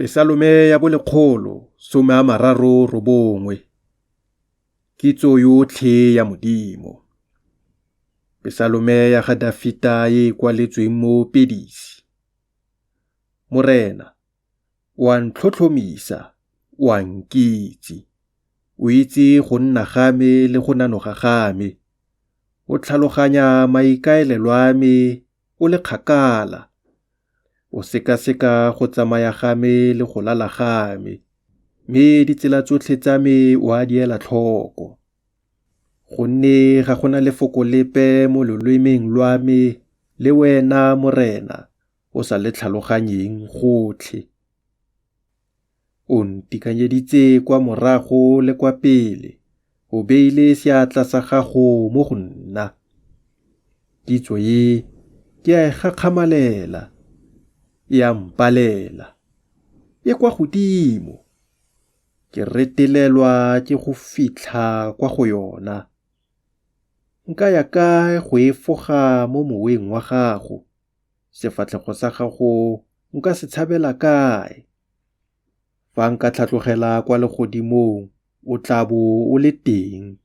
Pesalome ya bo 139. Kitso yotlhe ya Modimo. Pesalome ya ga Dafita e e kwaletsweng moopedisi. Morena, o a ntlhotlhomisa, o a nkitse. O itse go nna ga me le go nanoga ga me. O tlhaloganya maikaelelo a me o le kgakala. O sekaseka go tsamaya ga me le go lala ga me, mme ditsela tsotlhe tsa me o a di ela tlhoko. Gonne ga go na lefoko lepe mo lolemeng lwa me le wena, Morena, o sa le tlhaloganyeng gotlhe. O ntikanyeditse kwa morago le kwa pele, o beile seatla sa gago mo go nna. Kitso e ke a e gakgamalela, e a mpalela, e kwa godimo, ke retelelwa ke go fitlha kwa go yona. Nka ya kae go efoga mo moweng wa gago? Sefatlhego sa gago nka se tshabela kae? Fa nka tlhatlogela kwa legodimong, o tla bo o le teng.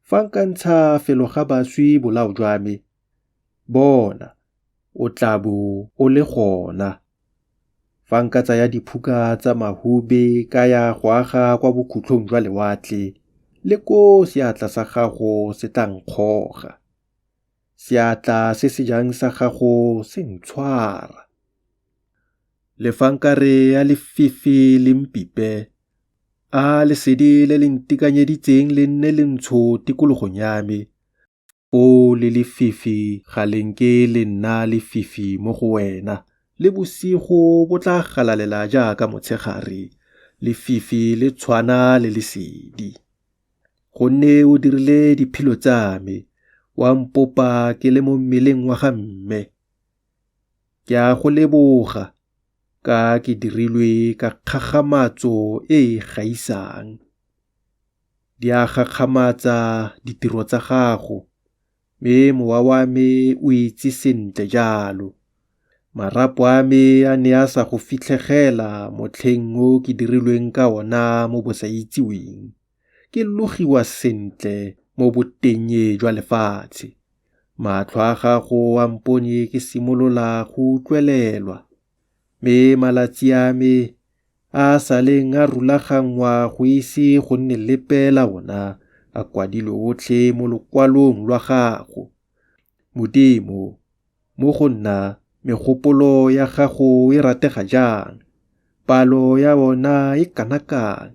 Fa nka ntsha felo ga baswi bolao jwa me, bona, o tla bo o le gona. Fa nka tsaya diphuka tsa mahube ka ya go aga kwa bokhutlong jwa lewatle, le koo seatla sa gago se tla nkgoga, seatla se se jang sa gago se ntshwara. Le fa nka re a lefifi le mpipe, a lesedi le le ntikanyeditseng le nne lentsho tikologong ya me, foo le lefifi ga le nke le nna lefifi mo go wena, le bosigo bo tla galalela jaaka motshegare, lefifi le tshwana le lesedi. Gonne o dirile diphilo tsa me, wa mpopa ke le mo mmeleng wa ga mme. Ke a go leboga, ka ke dirilwe ka kgakgamatso e e gaisang. Di a gakgamatsa ditiro tsa gago, mme mowa wa me o itse sentle jalo. Marapo a me a ne a sa go fitlhegela motlheng o ke dirilweng ka ona mo bosaitsiweng, ke logiwa sentle mo botennye jwa lefatshe. Matlho a gago a mpone ke simolola go utlwelelwa, mme malatsi a me a a sa leng a rulaganngwa go ise go nne lepe la ona a kwadilwe otlhe mo lokwalong lwa gago. Modimo, mo go nna megopolo ya gago e ratega jang, palo ya ona e kana kang!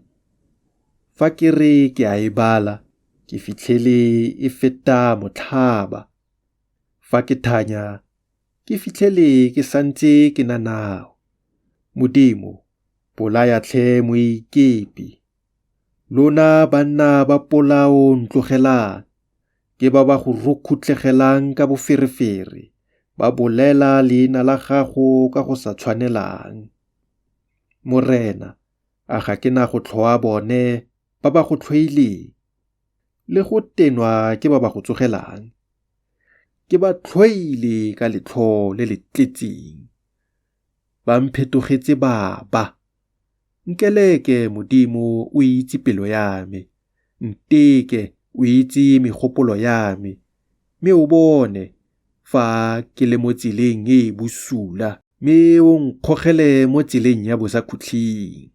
Fa ke re ke a e bala, ke fitlhele e feta motlhaba. Fa ke thanya, ke fitlhele ke santse ke na nao. Modimo, bolaya tlhe moikepi. Lona banna ba polao ntlogelang, ke ba ba go rukhutlhegelang ka boferefere, ba bolela leina la gago ka go sa tshwanelang. Morena, a ga ke na go tlhoa bone ba ba go tlhoileng, le go tenwa ke ba ba go tsogelang? Ke ba tlhoile ka letlhoo le le tletseng, ba mphetogetse baba. Nkeleke Modimo o itse pelo ya me, nteke o itse megopolo ya me, mme o bone fa ke le mo tseleng e e bosula, mme o nkgogele mo tseleng ya bosakhutleng.